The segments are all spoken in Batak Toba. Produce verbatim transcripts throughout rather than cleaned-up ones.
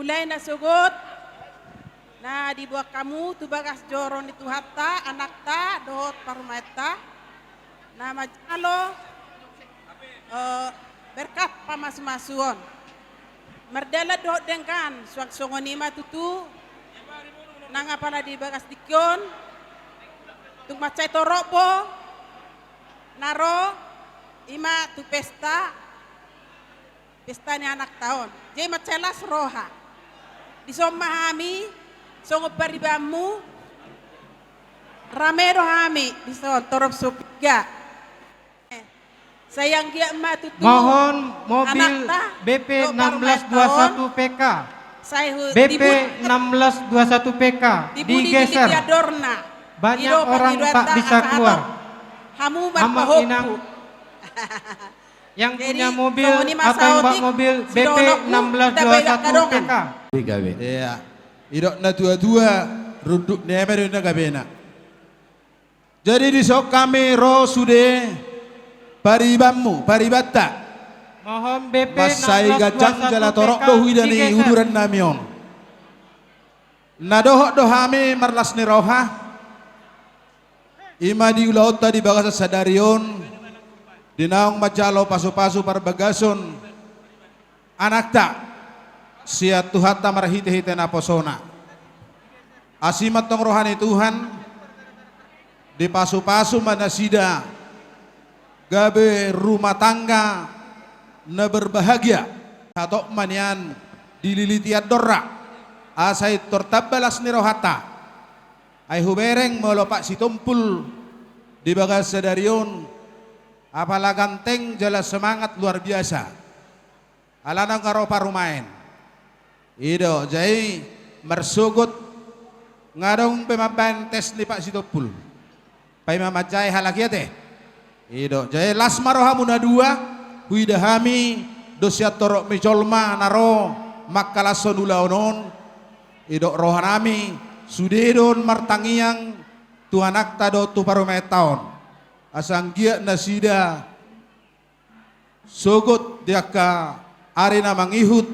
Nilai na sogot na diboan hamu tu bagas joro ni Tuhanta, anakta dohot parumaenta, na manjalo, eh, berkat pamasumasuon. Mardalan dohot denggan, suang songon i ma tutu nang apala di bagas tingki on, tung mansai torop do na ro, i ma tu pesta, pesta ni anakta on. Jadi mansai las roha. Dison ma hami, songon paribanmu, rame do hami, dison, torop so piga. Sai anggiat ma tutu. Mohon mobil anakta B P enam belas dua satu P K. Sai hu-, B P enam belas dua satu P K digeser. Banyak orang tak bisa keluar. Hamu ma pahompu. Yang punya mobil atau yang bawa mobil B P enam belas dua satu P K. Iya. Didok na tua-tua, runduk ni eme do na gabena. Jadi dison hami ro sude paribanmu, paribanta. Mohon B P enam belas dua satu P K digeser. Mansai ganjang jala torop do huida ni uduran nami on. Na dohot do hami marlas ni roha. I ma di ulaonta di bagasan sadari on, di naung manjalo pasu-pasu parbagason anakta, sian Tuhanta marhite-hite naposona. Asi ma tong roha ni Tuhan, dipasu-pasu ma nasida gabe rumah tangga na berbahagia. Hatop ma nian dililiti andorra, asa i tor tamba las ni rohanta. Ai hubereng molo Pak Sitompul di bagasan sadari on, apala ganteng jala semangat luar biasa. Alana nga ro parumaen. I do, jadi marsogot nga adong be mambaen tes ni Pak Sitompul. Paima manjae halak i ate. I do, jadi las ma rohamu na dua, huida hami do sian torop ni jolma na ro mangkalashon ulaon on. I do rohanami, sude do on martangiang tu anakta dohot tu parumaenta on. Asa anggiat nasida sogot di angka ari na mangihut,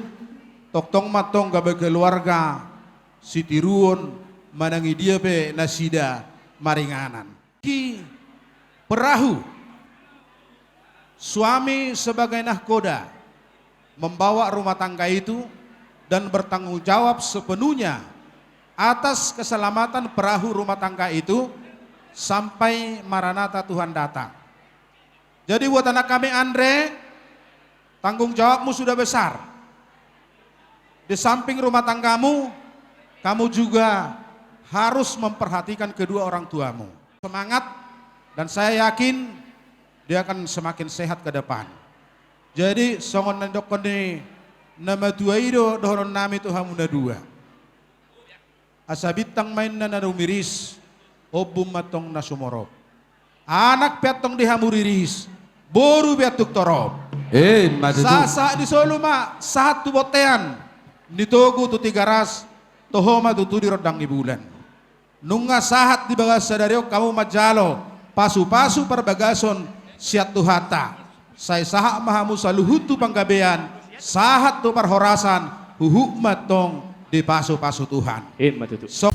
tongtong ma tong gabe keluarga sitiruon, manang i dia pe nasida maringanan. Ki perahu, suami sebagai nahkoda membawa rumah tangga itu dan bertanggung jawab sepenuhnya atas keselamatan perahu rumah tangga itu sampai Maranatha Tuhan datang. Jadi buat anak kami, Andre, tanggung jawabmu sudah besar. Di samping rumah tanggamu, kamu juga harus memperhatikan kedua orang tuamu. Semangat, dan saya yakin dia akan semakin sehat ke depan. Jadi, songon na nidokkon ni na matua i do dohononnami tu hamu na dua. Asa bintang ma inna na rumiris, ombun ma tong na sumorop. Anak pe antong di hamu riris, boru pe antong torop. Eh, ima tutu. Sahat-sahat ni solu ma, sahat tu bontean, ni Togu tu Tigaras, toho ma tutu di rondang ni bulan. Nunga sahat di bagasan sadari on hamu manjalo pasu-pasu parbagason sian Tuhanta. Sai sahat ma hamu saluhut tu panggabean, sahat tu parhorasan, huhut ma tong dipasu-pasu Tuhan. Ima tutu. So-